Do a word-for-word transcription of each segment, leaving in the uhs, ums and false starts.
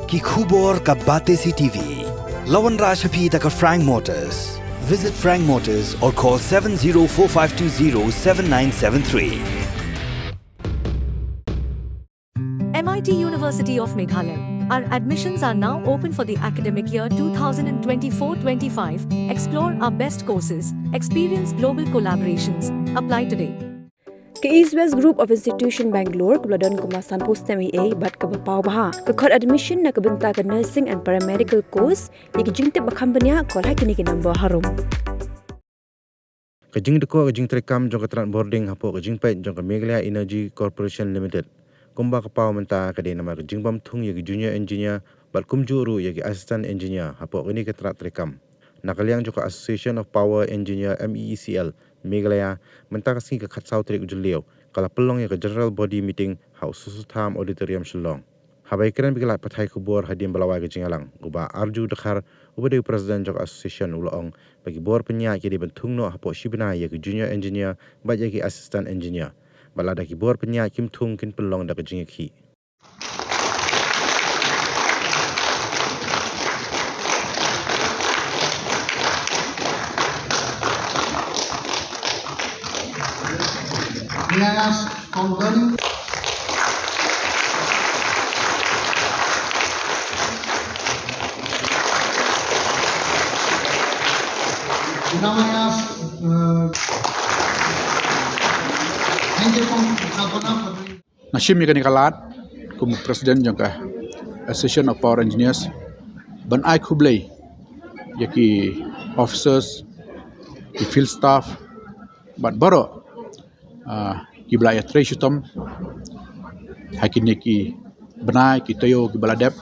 Ki khubor ka Batesi T V. La wanrah sha phi da ka Frank Motors. Visit Frank Motors or call seven zero four five two zero seven nine seven three. M I T University of Meghalaya. Our admissions are now open for the academic year two thousand twenty-four twenty-five. Explore our best courses, experience global collaborations. Apply today. Ka East West Group of Institution Bangalore, kaba la don kumba sanphew snem eiei bad kaba paw bha, ka khot admission na ka bynta ka nursing and paramedical course. Ïa ki jingtip ba kham bniah, call ha kine ki number harum. Ka jingdukor ka jingtreikam jong ka tnat boarding hapoh ka jingpeit jong ka Meghalaya Energy Corporation Limited, kumba ka paw mynta, ka dei namar ka jingbym thung ïa ki junior engineer bad kumjuh ruh ïa ki assistant engineer hapoh kane ka tnat treikam. Na ka liang jong ka Association of Power Engineer, M E E C L, Meghalaya, mynta ka sngi ka khatsaw tarik u Jylliew, ka la pynlong ïa ka General Body Meeting ha U Soso Tham Auditorium, Shillong. Haba ïakren bad ki lad pathai khubor hadien ba la wai ka jingïalang, u Bah Arju Dkhar, uba dei u President jong ka Association, u la ong ba ki bor pynïaid ki dei ban thung noh hapoh shi bnai ïa ki junior engineer bad ïa ki assistant engineer. Bad lada ki bor pynïaid kim thung, kin pynlong da ka jingïakhih. May I ask Kong Donny? Now may I ask, uh, thank you, Kong Kapana, for doing Nga shim ïa kane ka lad kum president jong ka Association of Power Engineers ban ai khublei ïa ki officers, ki field staff bad baroh, ah, kiba la ïatrei shitom ha kine ki bnai ki taïew kiba la dep,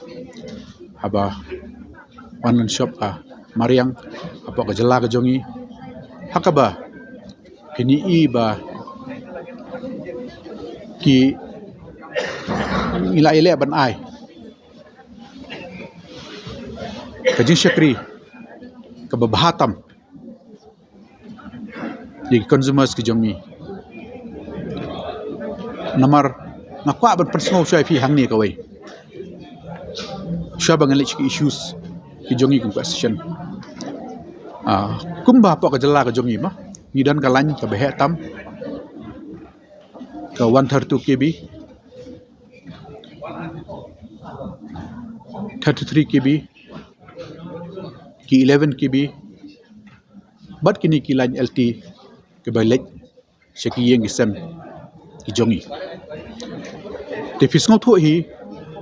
haba wan lynshop ka mariang hapoh ka jylla ka jong ngi, ha kaba phin ïohi ba ki, ngi la ïaleh ban ai ka jingshakri kaba bha tam ïa ki consumers ki jong ngi. Namar nga kwah ban pynsngew shuwa ïa phi hangne kawei, shuwa ba ngan leit sha ki issues ki jong ngi kum ka session. Ah, kumba hapoh ka jylla ka jong ngi ma, ngi don ka line kaba heh tam, ka one thirty-two K V, thirty-three K V, ki eleven K V, bad kine ki line L T kiba leit sha ki ïing ki sem ki jong ngi. Te phi sngewthuh hi,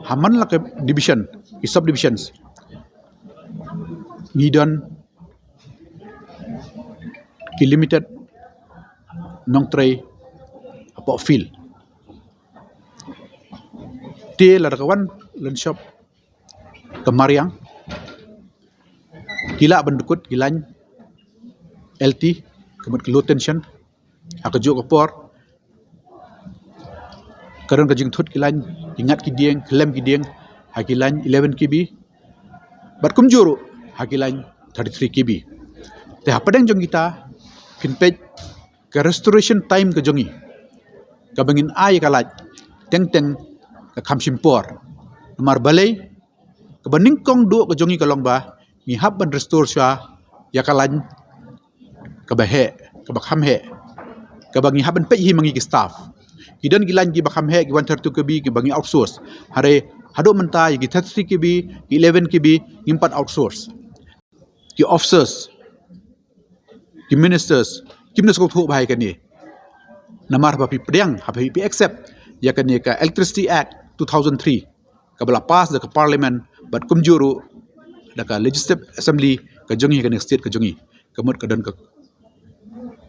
ha man la ka division, ki subdivisions, ngi don ki limited nongtrei hapoh field. Te lada ka wan lynshop ka mariang, ki lah ban dukut ki line L T, ka mut ki low tension. Ha kajuh ka por ka don ka jingthut ki line, ki ngat ki dieng, khlem ki dieng ha ki line eleven K V bad kumjuh ruh ha ki line thirty-three K V. Te hapdeng jong kita phin peit ka restoration time ka jong ngi, kaba ngin ai ka light teng teng ka kham shim por. Namar balei? Kaba nyngkong duh ka jong ngi ka long ba ngi hap ban restore shuwa ïa ka line kaba heh, kaba kham heh, kaba ngi hap ban peit hi ma ngi ki staff. Ki don ki line kiba kham heh, ki one thirty-two K V kiba ngi outsource. Hynrei haduh mynta ïa ki thirty-three K V, ki eleven K V ngim pat outsource. Ki officers, ki ministers kim da sngewthuh bha ïa kane. Namar haba phi pdiang, haba phi accept ïa kane ka Electricity Act two thousand three, kaba la pass da ka Parliament bad kumjuh ruh da ka Legislative Assembly ka jong ngi, kane ka state ka jong ngi, ka mut ka don ka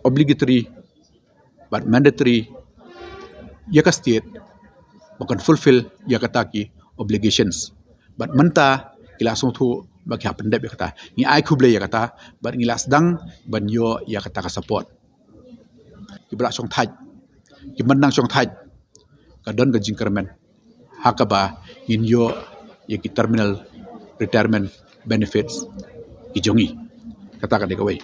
obligatory bad mandatory ïa ka state ba kan fulfill ïa kata ki obligations. Bad mynta ki la sngewthuh ba ki hap pyndep ïa kata. Ngi ai khublei ïa kata bad ngi la sdang ban ïoh ïa kata ka support. Kiba la shongthait, ki mynta shongthait, ka don ka jingkyrmen ha kaba ngin ïoh ïa ki terminal retirement benefits ki jong ngi. Kata ka dei kawei.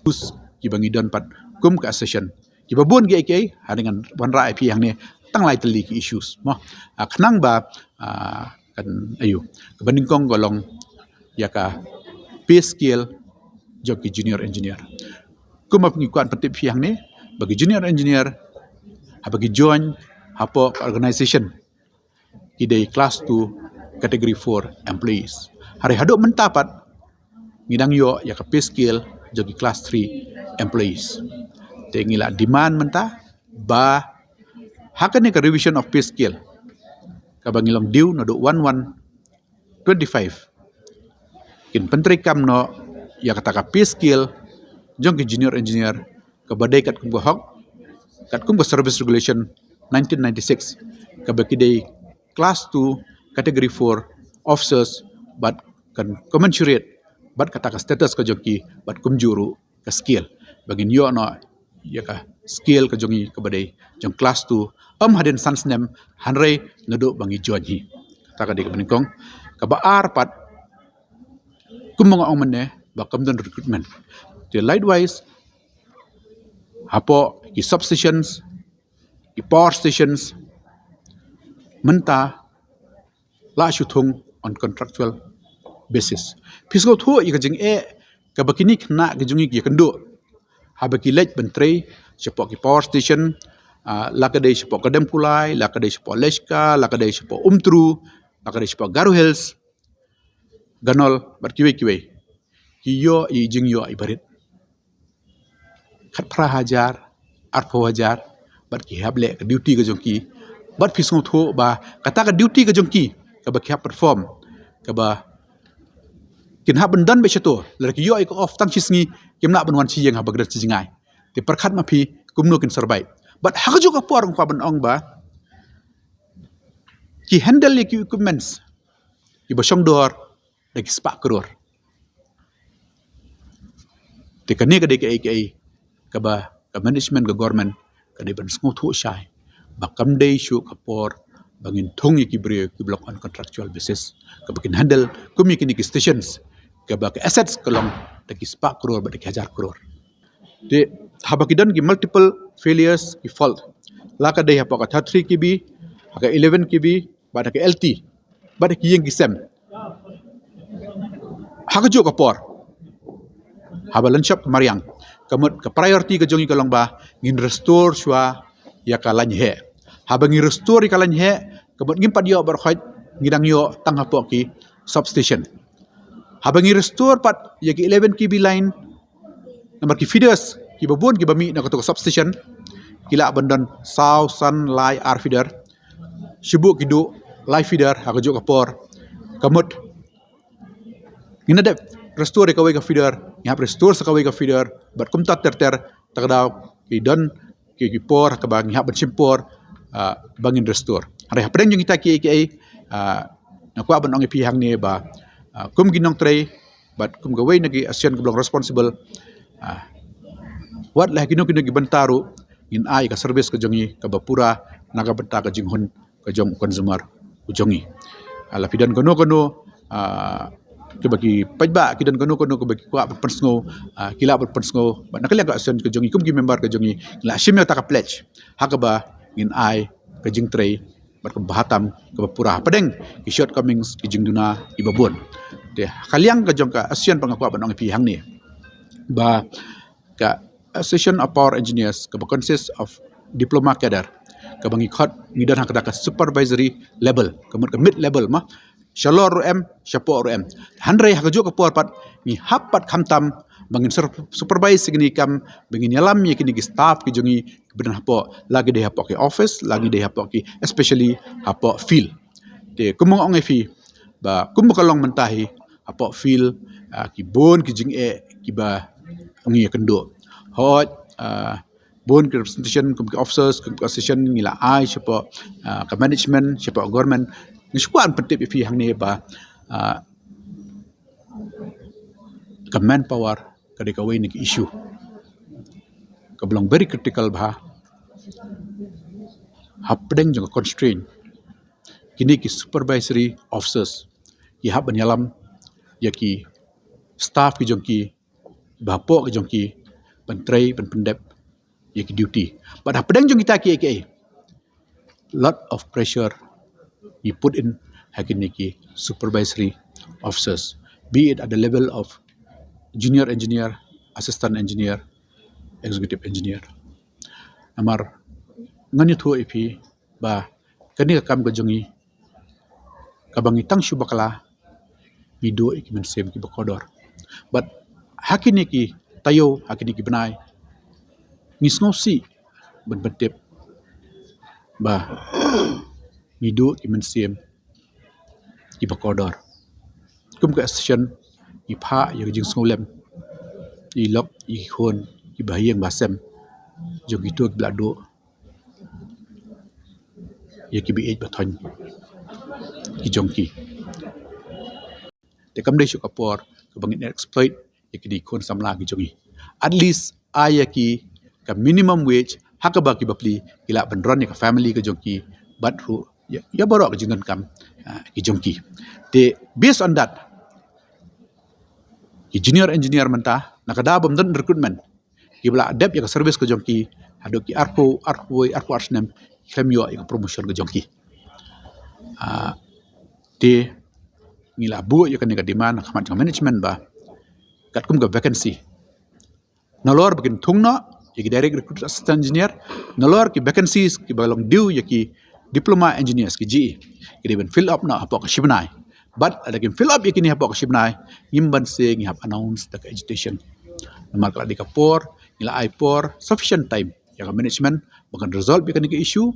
Terus kiba ngi don pat kum ka association, kiba bun kiei kiei, ha ngan wanrah ïa phi hangne tang lai tylli ki issues mo. Ah, khnang ba, ah, kan ayu. Kaba nyngkong ka long ïa ka pay scale jong ki junior engineer. Kumba ngi kwah pyntip phi hangne ba ki junior engineer haba ki join hapoh ka organization ki dei class two category four employees. Hynrei haduh mynta pat ngi dang ïoh ïa ka pay scale jong ki class three employees. Te ngi la demand mynta ba ha kane ka revision of pay scale kaba ngi long due naduh one one twenty-five, kin pyntreikam noh ïa kata ka pay scale jong ki junior engineer kaba dei katkum ka hok, katkum ka service regulation nineteen ninety-six, kaba ki dei class two category four officers bad kan commensurate bad kata ka status ka jong ki bad kumjuh ruh ka scale. Ba ngin ïoh noh ïa ka scale ka jong ngi kaba dei jong class two, ym hadien san snem, hynrei naduh ba ngi join hi. Kata ka dei kaba nyngkong. Kaba ar pat, kumba nga ong mynne ba kam don recruitment. Te likewise hapoh ki substations, ki power stations mynta la shu thung on contractual basis. Phi sngewthuh ïa ka jingeh kaba kine ki khynnah ki jong ngi ki ïakynduh haba ki leit ban trei shapoh ki power station, ah, la ka dei shapoh Kadem Kulai, la ka dei shapoh Leshka, la ka dei shapoh Umtru, la ka dei shapoh Garo Hills, Ganol bad kiwei kiwei. Ki ïoh i jingïoh i barit khatphra hajar, arphew hajar, bad ki hap leh ka duty ka jong ki. Bad phi sngewthuh ba kata ka duty ka jong ki kaba ki hap perform, kaba kin hap ban don beit shato, lada ki ïoh ïa ka off tang shi sngi, kim lah ban wan shi ïing haba ka don shi jngai. Te pyrkhat ma phi kumno kin survive. Bad ha kajuh ka por nga kwah ban ong ba ki handle ïa ki equipments kiba shong dor da ki spah klur. Te kane ka dei kaei kaei kaba ka management ka government ka dei ban sngewthuh shai ba kam dei shuh ka por ba ngin thung ïa ki briew kiba long on contractual basis kaba kin handle kum ïa kine ki stations kaba ka assets ka long da ki spah klur bad da ki hajar klur. Te haba ki don ki multiple failures, ki fault, la ka dei hapoh ka thirty-three K V, ha ka eleven K V, bad ha ka L T, bad ha ki ïing ki sem, ha kajuh ka por, haba lynshop ka mariang, ka mut ka priority ka jong ngi ka long ba ngin restore shuwa ïa ka line heh. Haba ngi restore ïa ka line heh, ka mut ngim pat ïoh baroh khoit, ngi dang ïoh tang hapoh ki substation. Haba ngi restore pat ïa ki eleven K V line, namar ki feeders kiba bun kiba mih na kato ka substation ki lah ban don saw, san, lai, ar feeder. Shibun ki duh lai feeder ha kajuh ka por. Ka mut ngin da dep restore ïa kawei ka feeder, ngi hap restore sa kawei ka feeder, bad kumta ter ter, ta ka daw ki don ki, ki por ha kaba ngi hap ban shim por, ah, ba ngin restore. Hynrei hapdeng jong kita kiei kiei, ah, nga kwah ban ong ïa phi hangne ba, ah, kum ki nongtrei bad kum kawei na ki association kaba long responsible, ah, wat la ha kino kino ki bynta ruh ngin ai ka service ka jong ngi kaba pura na ka bynta ka jinghun ka jong u consumer u jong ngi. Ah, la phi don kano kano, ah, kiba ki paidbah ki don kano kano kiba ki kwah ban pynsngew, ah, ki lah ban pynsngew bad na ka liang ka association ka jong ngi kum ki member ka jong ngi, ngi la shim ïa kata ka pledge ha kaba ngin ai ka jingtrei bad ka bha tam kaba pura hapdeng ki shortcomings, ki jingduna kiba bun. Te ha ka liang ka jong ka association pat nga kwah ban ong ïa phi hangne ba ka Association of Power Engineers kaba consist of diploma cadre, kaba ngi khot ngi don ha kata ka supervisory level, ka mut ka mid level ma, shalor ruh em, shapoh ruh em. Hynrei ha kajuh ka por pat ngi hap pat khamtam ba ngin sur-, supervise ïa kine ki kam, ba ngin ïalam ïa kine ki staff ki jong ngi kiba don hapoh, la ki dei hapoh ki office, la ki dei hapoh ki, especially hapoh field. Te kumba nga ong ïa phi ba kumba ka long mynta hi hapoh field, ah, ki bun ki jingeh kiba ngi ïakynduh. Hooid, ah, bun ki representation kum ki officers, kum ki association ngi la ai shapoh, ah, ka management, shapoh government. Ngi shu kwah ban pyntip ïa phi hangne ba, ah, ka manpower ka dei kawei na ki issue kaba long very critical bha hapdeng jong ka constraint. Kine ki supervisory officers ki hap ban ïalam ïa ki staff ki jong ki ba hapoh ki jong ki ban trei, ban pyndep ïa ki duty. Bad hapdeng jong kita kiei kiei, lot of pressure ngi put in ha kine ki supervisory officers, be it at the level of junior engineer, assistant engineer, executive engineer. Namar ngan ïathuh ïa phi ba kane ka kam ka jong ngi, kaba ngi tang shu bakla, ngi duh ïa ki mynsiem kiba kordor. Bad ha kine ki taïew, ha kine ki bnai, ngi sngewsih ban pyntip ba ngi duh ki mynsiem kiba kordor. Kum ka association, ngi phah ïa ka jingsngewlem, ïa i lok, ïa i khun, ïa i bahaïing bahasem jong kito kiba la duh ïa ki ba ïeit ba thoiñ ki jong ki. Te kam dei shuh ka por kaba ngin exploit ïa kine ki khun samla ki jong ngi. At least ai ïa ki ka minimum wage, ha kaba ki bapli ki lah ban run ïa ka family ka jong ki, bad ruh ïa, ïa baroh ka jingdonkam, ah, ki jong ki. Te based on that, ki junior engineer mynta, na ka daw bym don recruitment, kiba la dep ïa ka service ka jong ki haduh ki arphew, arphew, arphew ar snem, khlem ïoh ïa ka promotion ka jong ki. Ah, te ngi la buh ïa kane ka demand ha khmat jong management ba katkum ka vacancy, nalor ba kin thung noh ïa ki direct recruit assistant engineer, nalor ki vacancies kiba long due ïa ki diploma engineers, ki J E, ki dei ban fill up noh hapoh ka shi bnai. Bad lada kim fill up ïa kine hapoh ka shi bnai, ngim banse ngi hap announce da ka agitation. Namar ka la dei ka por, ngi la ai por sufficient time ïa ka management ba kan resolve ïa kane ka issue.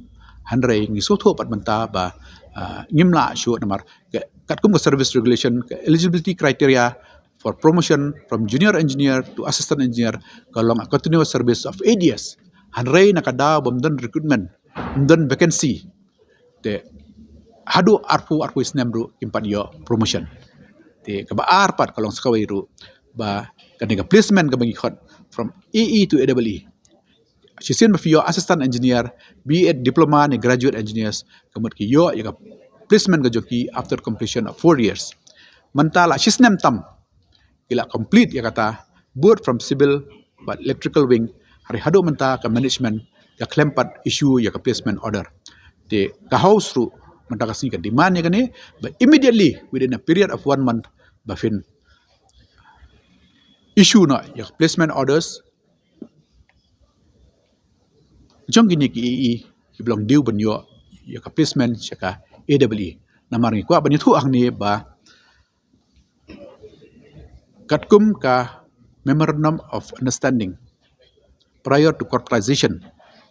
Hynrei ngi sngewthuh pat mynta ba, ah, ngim lah shuh namar ka, katkum ka service regulation, ka eligibility criteria for promotion from junior engineer to assistant engineer ka long a continuous service of eight years. Hynrei na ka daw bym don recruitment, bym don vacancy, te haduh arphew, arphew snem ruh kim pat ïoh promotion. Te kaba ar pat ka long sa kawei ruh ba kane ka placement kaba ngi khot from A E to A E E, shisien ba phi ïoh assistant engineer, be it diploma ne graduate engineers, ka mut ki ïoh ïa ka placement ka jong ki after completion of four years. Mynta la shi snem tam ki la complete ïa kata, both from civil bad electrical wing, hynrei haduh mynta ka management ka khlem pat issue ïa ka placement order. Te ka House ruh mynta ka sngi ka demand ïa kane ba immediately, within a period of one month, ba phin issue noh ïa ka placement orders jong kine ki A E kiba long due ban ïoh ïa ka placement sha ka A E E. Namar ngi kwah ban ïathuh hangne ba katkum ka Memorandum of Understanding prior to corporatization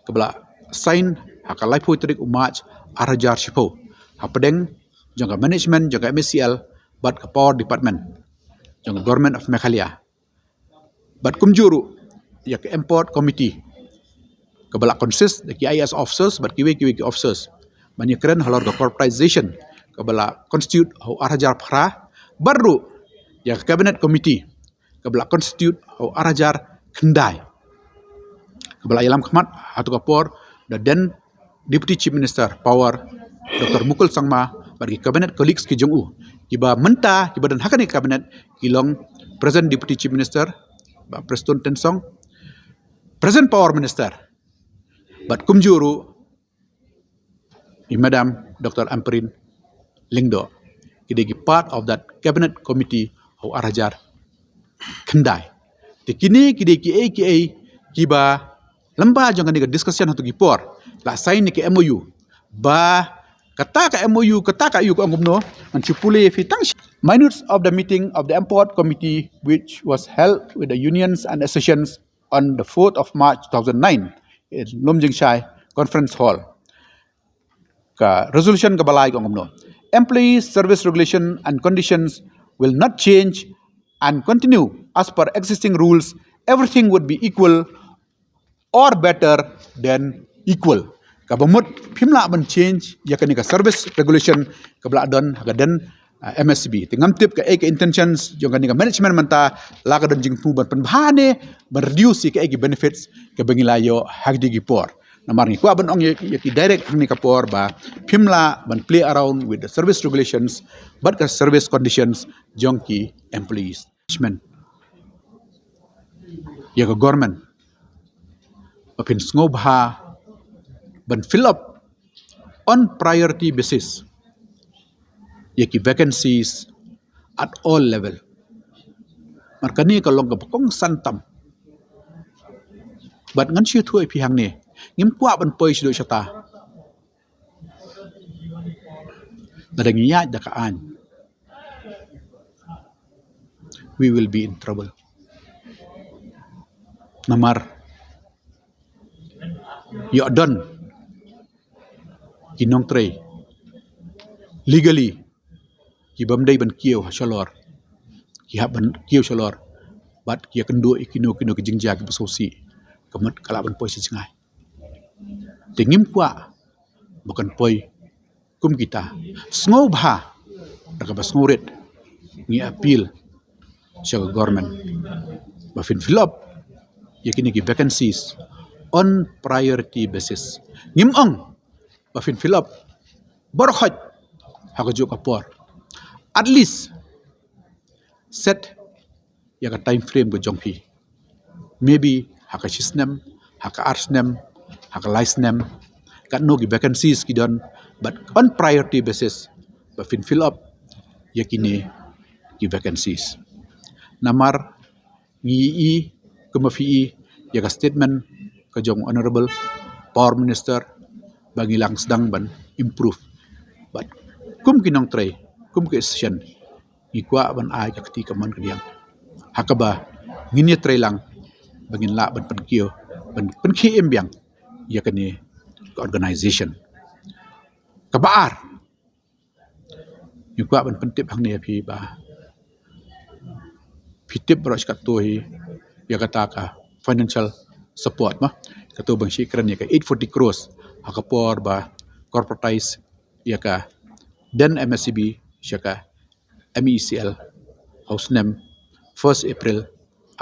kaba la sign ha ka laiphew tarik u March ar hajar shiphew, hapdeng jong ka management jong ka M S C L bad ka Power Department jong ka Government of Meghalaya, bad kumjuh ruh ïa ka MPOD committee kaba la consist da ki I A S officers bad kiwei kiwei ki officers ban ïakren halor ka corporatization kaba la constitute ha u ar hajar phra, bad ruh ïa ka cabinet committee kaba la constitute ha u ar hajar khyndai, kaba la ïalam khmat ha katu ka por da then Deputy Chief Minister Power, Doctor Mukul Sangma, bad ki cabinet colleagues ki jong u, kiba mynta kiba don ha kane ka cabinet ki long present Deputy Chief Minister Bah Prestone Tynsong, present Power Minister, bad kumjuh ruh i Madam Doctor Ampareen Lyngdoh, ki dei ki part of that cabinet committee ha u ar hajar khyndai. Te kine ki dei kiei kiei kiba lyngba jong kane ka discussion ha katu ki por la sign ïa ka M O U. Ba kata ka M O U, kata ka ïa ka ong kumno, ngan shu pule ïa phi tang shi. Minutes of the meeting of the MPOD committee which was held with the unions and associations on the fourth of March two thousand nine in Lumjingshai Conference Hall. Ka resolution kaba lai ka ong kumno: Employee service regulation and conditions will not change and continue as per existing rules. Everything would be equal or better than equal. Kaba mut phim lah ban change ïa kane ka service regulation kaba la don ha ka dei, ah, M S C B. Te ngam tip kaei ka intentions jong kane ka management mynta, la ka don jingthmu ban pynbha ne ban reduce ïa kaei ki benefits kaba ngi la ïoh ha kine ki por. Namar ngi kwah ban ong ïa, ïa ki direct hangne ka por ba phim lah ban play around with the service regulations bad ka service conditions jong ki employees. Management ïa ka government ba phin sngewbha ban fill up on priority basis ïa ki vacancies at all level. Namar kane ka long kaba kongsan tam. Bad ngan shu ïathuh ïa phi hangne, ngim kwah ban poi shaduh shata. Lada ngi ïaid da ka aiñ, we will be in trouble. Namar ïoh don ki nongtrei legally, ki bym dei ban kiew ha shalor, ki hap ban kiew shalor, bad ki ïakynduh ïa kino kino ki jingjia kiba sngewsih, ka mut ka lah ban poi sha jngai. Te ngim kwah ba kan poi kum kita. Sngewbha, da kaba sngewrit, ngi appeal sha ka government ba phin fill up ïa kine ki vacancies on priority basis. Ngim ong ba phin fill up baroh khoit ha kajuh ka por. At least set ïa ka time frame ka jong phi. Maybe ha ka shi snem, ha ka ar snem, ha ka lai snem, katno ki vacancies ki don, but on priority basis ba phin fill up ïa kine ki vacancies. Namar ngi i, kumba phi i ïa ka statement ka jong Honorable Power Minister, ba ngi lah sdang ban improve. But kum ki nongtrei, kum ki association, ngi kwah ban ai ka kti kamon kadiang ha kaba ngin ïatrei lang ba ngin lah ban pynkiew, ban pynkhie im biang ïa kane ka organization. Kaba ar, ngi kwah ban pyntip hangne ïa phi ba phi tip baroh shi katto hi ïa kata ka financial support, ma, kato ba ngi shah kren ïa ka eight forty crores ha ka por ba corporatize ïa ka den M S C B sha ka M E C L ha u snem first April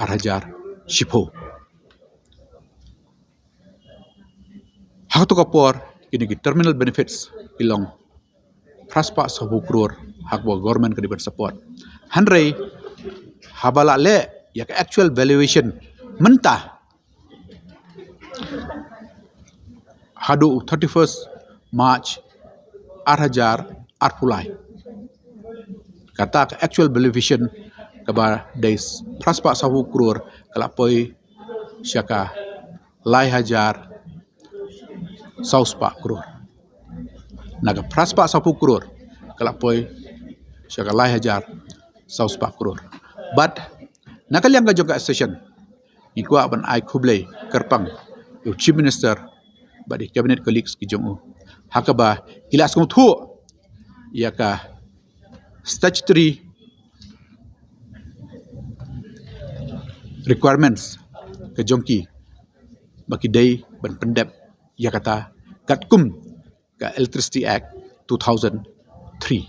ar hajar shiphew. Ha kato ka por kine ki terminal benefits ki long phra spah sawphew crore ha kaba government ka dei ban support. Hynrei haba la leh ïa ka actual valuation mynta, haduh thirty-first March ar hajar arphew lai, kata ka actual valuation kaba dei phra spah sawphew crore ka la poi sha ka lai hajar saw spah crore. Na ka phra spah sawphew crore ka la poi sha ka lai hajar saw spah crore. But na ka liang ka jong ka association, ngi kwah ban ai khublei kyrpang ïa u Chief Minister bad ïa ki cabinet colleagues ki jong u ha kaba ki la sngewthuh ïa ka statutory requirements ka jong ki ba ki dei ban pyndep ïa kata katkum ka Electricity Act two thousand three.